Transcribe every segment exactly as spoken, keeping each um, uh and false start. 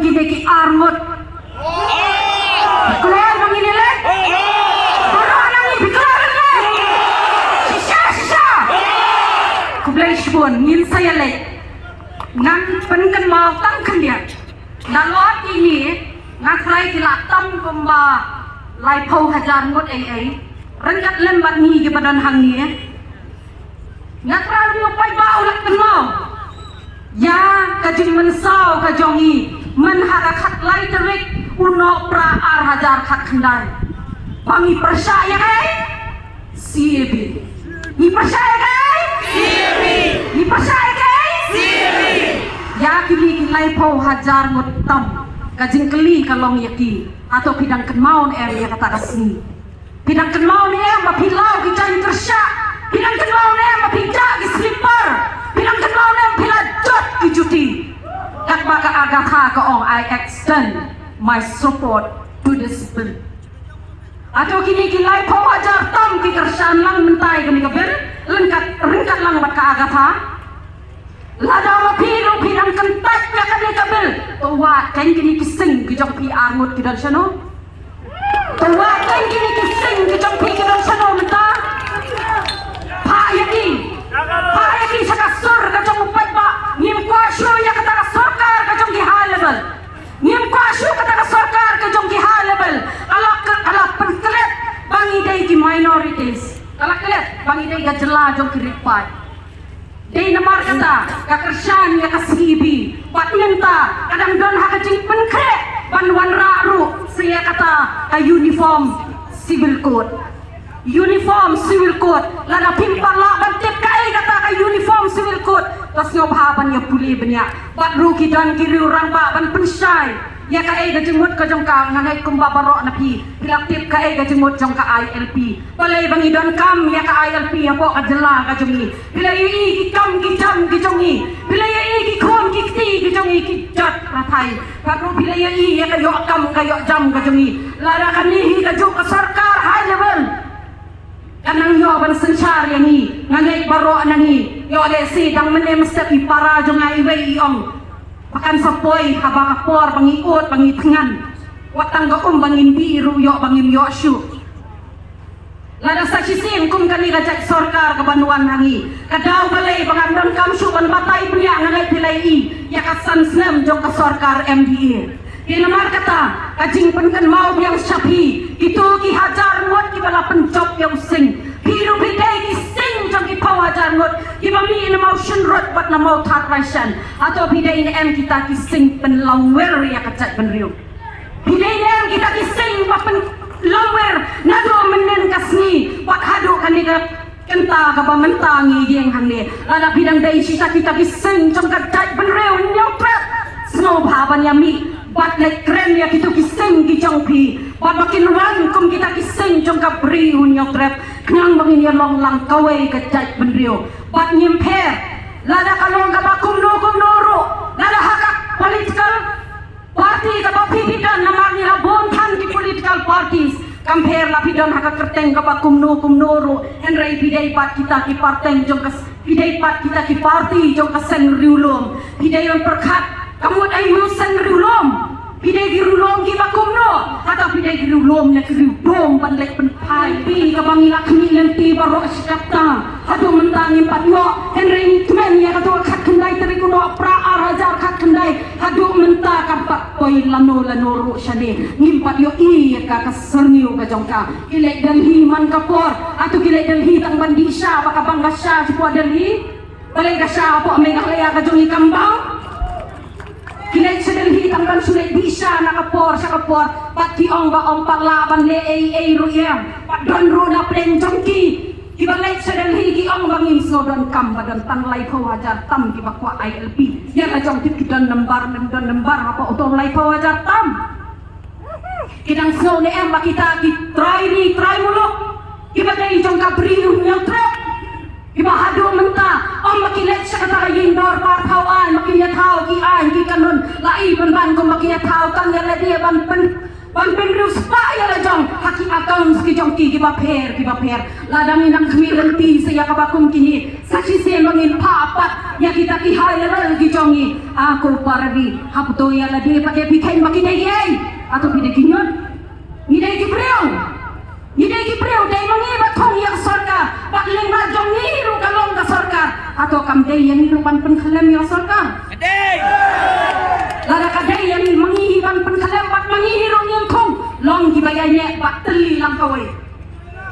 Kine ki arngut. Kloi ba ngin ïaleh. Baroh na ngi phi kloi ba ngin ïaleh. Shisha, shisha. Khublei shibun, ngin sa ïaleh. Ngan pynkynmaw tang khyndiat. Nalor kine nga khlei ki la tam kumba laiphew hajar ngut ei ei. Ryngkat lem bad ngi kiba don hangne. Nga kren ïa u paidbah u la kynmaw ïa ka jingmynsaw ka jong ngi mynha ka khatlai tarik u Nohprah ar hajar khatkhyndai. Ba ngi pyrshah ïa kaei? C A B. Ngi pyrshah ïa kaei? C A B. Ngi pyrshah ïa kaei? C A B. Ïa kine ki laiphew hajar ngut tam, ka jingkylli ka long ïa ki, hato phi dang kynmaw ne em ïa kata ka sngi? Phi dang kynmaw ne em ba phi law ki jaiñ kyrshah? Phi dang kynmaw ne em ba phi jah ki slipper? Phi dang kynmaw ne em phi la jot ki juti? Katba ka Agatha ka ong, "I extend my support to this bill." Hato kine ki laiphew hajar tam ki kyrshan lang mynta ïa kane ka bill ryngkat, ryngkat lang bad ka Agatha? Lada ma phi ruh phi dang kyntait ïa kane ka bill, to wad kein kine ki sing ki jong phi arngut ki don shano? To wad kein kine ki sing ki jong phi ki don shano mynta? Phah ïa ki. Phah ïa ki sha ka sur ka jong u paidbah. Ngim kwah shuh ïa kata ka sorkar ka jong ki high level. Ngim kwah shuh kata ka sorkar ka jong ki high level. Ka la, ka la pynklet ba ngi dei ki minorities. Ka la klet ba ngi dei ka jylla jong ki ri paid. Dei namar kata ka kyrshan ïa ka C A B. Bad mynta ka dang don ha ka jingpynkhreh ban wanrah ruh sa ïa kata ka Uniform Civil Code. Uniform Civil Code. Lada phim pat lah ban tip kaei kata ka Uniform Civil Code, to sngewbha ban ïa pule bniah. Bad ruh ki don ki riew rangbah ban pynshai ïa kaei ka jingmut ka jong ka. Nga ngeit kumba baroh na phi phi la tip kaei ka jingmut jong ka I L P. Balei ba ngi donkam ïa ka I L P hapoh ka jylla ka jong ngi? Phi la ïohi ki kam ki jam ki jong ngi? Phi la ïohi ki khun ki kti ki jong ngi ki jot rathai? Bad ruh phi la ïohi ïa ka ïoh kam ka ïoh jam ka jong ngi? Lada kane hi ka juk ka sorkar high level, kan nang ïoh ban synshar ïa ngi. Nga ngeit baroh na ngi ïoh lehse dang mynne mynstep i para jong nga iwei i ong, ba kan sa poi haba ka por ba ngi ud ba ngi thngan. Wat tang ka um ba ngin bih ruh ïoh ba ngim ïoh shuh. Lada sa shisien kum kane ka jait sorkar ka ban wan ha ngi, ka daw balei ba ngan donkam shuh ban batai bniah? Nga ngeit phi la ïohi ïa ka san snem jong ka sorkar M D A. Te namar kata ka jingpynkynmaw biang sha phi, kito ki hajar ngut kiba la pynjop ïa u sing. Phi ruh phi dei ki sing jong ki phew hajar ngut kiba mih na Mawshynrut bad na Mawthadraishan. Hato phi dei ne em kita ki sing pynlongwer ïa ka jaitbynriew? Phi dei ne em kita ki sing ba pynlongwer naduh mynnin ka sngi bad haduh kane ka kynta kaba mynta ngi ïeng hangne? Lada phi dang dei shisha kita ki sing jong ka jaitbynriew Hynñiewtrep, sngewbha ban ïa mih bad leit kren ïa kito ki sing ki jong phi bad ba kin wan kum kita ki sing jong ka Bri Hynñiewtrep, khnang ba ngin ïa long lang kawei ka jaitbynriew. Bad ngim pher lada ka long kaba kumno kumno ruh, lada ha ka political party kaba phi phi don, namar ngi la bun than ki political parties. Kam pher la phi don ha ka kyrteng kaba kumno kumno ruh, hynrei phi dei pat kita ki party jong ka, phi dei pat kita ki party jong ka seng riewlum. Phi dei ban pyrkhat ka mut ai mut seng riewlum. Phi dei ki riewlum kiba kumno? Hato phi dei ki riewlum ne ki riewdum ban leit pynphai? Phi kaba ngi la khmih lynti baroh shi katta. Haduh mynta ngim pat ïoh, hynrei ngi kmen ïa kato ka khatkhyndai tarik u Nohprah ar hajar khatkhyndai. Haduh mynta kam pat poi lano lano ruh shane. Ngim pat ïohi ïa ka, ka syrngiew ka jong ka. Ki leit Delhi man ka por. Hato ki leit Delhi tang ban dih sha ba ka bang ka sha shapoh Delhi? Balei ka sha hapoh Meghalaya ka jong ngi kam bang? Ki leit sha Delhi tang ban shu leit dih sha na ka por sha ka por. Bad ki ong ba ym pat lah ban leh ei ei ruh ïa. Bad don ruh na pdeng jong ki kiba leit sha Delhi ki ong ba ngim sngew donkam, ba don tang laiphew hajar tam kiba kwah I L P. Ïa la jong tip ki don number, don number hapoh uto u laiphew hajar tam. Ki dang sngew ne em ba kita ki trai ri trai muluk kiba dei jong ka Bri Hynñiewtrep, kiba haduh mynta ym ba ki leit sha kata ka ïing dorbar thaw aiñ, ba kin ïa thaw ki aiñ ki kanun, la i pynban kum ba kin ïa thaw tang ïa lade ban pyn Ban pynriewspah ïa la jong ha ki accounts ki jong ki kiba pher kiba pher. Lada ngi nang khmih lynti sa ïa kaba kum kine, sa shisien ba ngin phah pat ïa kita ki high level ki jong ngi. A ko para ri, hap to ïa lade pat ïa phi kheiñ ba ki dei ei. Hato phi dei ki ñiut? Ngi dei ki briew. Ngi dei ki briew, dei ma ngi ba thung ïa ka sorkar, bad lyngba jong ngi ruh ka long ka sorkar. Hato kam dei ïa ngi ruh ban pynkhyllem ïa ka sorkar? Ka dei. Lada ka dei ïa ngi, ma ngi hi ban pynkhyllem, bad ma ngi hi ruh ngin thung long kiba ïaineh bad tylli lang kawei.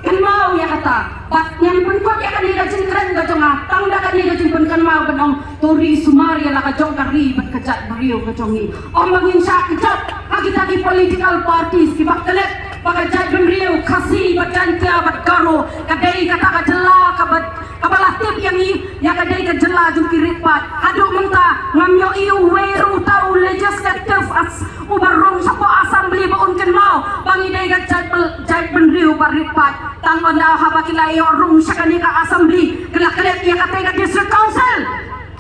Kynmaw ïa kata, bad ngan pynkut ïa kane ka jingkren ka jong nga, tang da kane ka jingpynkynmaw ban ong, to ri sumar ïa la ka jong ka ri bad ka jaitbynriew ka jong ngi. Ym ba ngin shah kjat ha kita ki political parties kiba klet ba ka jaitbynriew Khasi bad Jaiñtia bad Garo ka dei kata ka jylla kaba, kaba la tip ïa ngi ïa ka dei ka jylla jong ki rit paid. Haduh mynta ngam ïohi uwei ruh uta u legislative as-, uba rung shapoh assembly ba un kynmaw ba ngi dei ka jait-, jaitbynriew ba rit paid. Tang ynda haba ki la ïoh rung sha kane ka assembly, ki la klet ïa katei ka district council.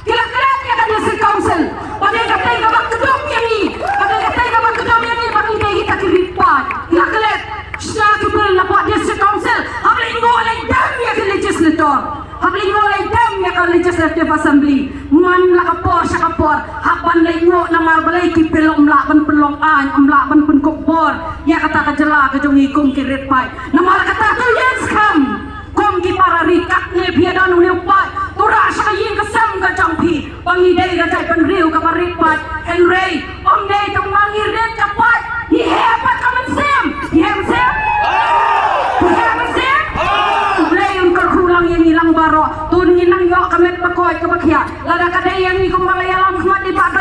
Ki la klet ïa ka district council. Ba dei katei kaba kdup ïa ngi. Ba dei katei kaba kdup ïa ngi ba ngi dei kita ki rit paid. Ki la klet. Shna ki bill napoh district council. Hap leit nguh leit dem ïa ki legislator. Hap leit nguh leit dem ïa ka legislative assembly. Man la ka por sha ka por. Hap ban leit nguh namar balei ki bill ym lah ban pynlong aiñ, ym lah ban pynkup bor ïa kata ka jylla ka jong ngi kum ki rit paid. Namar kata to ïeng skhem. Kum ki para ri, katne phi ïa don une u paid, to rah sha ka ïing ka sem ka jong phi. Ba ngi dei ka jaitbynriew kaba rit paid. Hynrei ym dei tang ba ngi rit ka paid, ngi heh pat ka mynsiem. Ngi heh mynsiem? Ngi heh mynsiem? U Blei un kyrkhu lang ïa ngi lang baroh. To ngin nang ïoh ka met ba koit kaba khiah. Lada ka dei ïa ngi kumba la ïalam khmat i Bah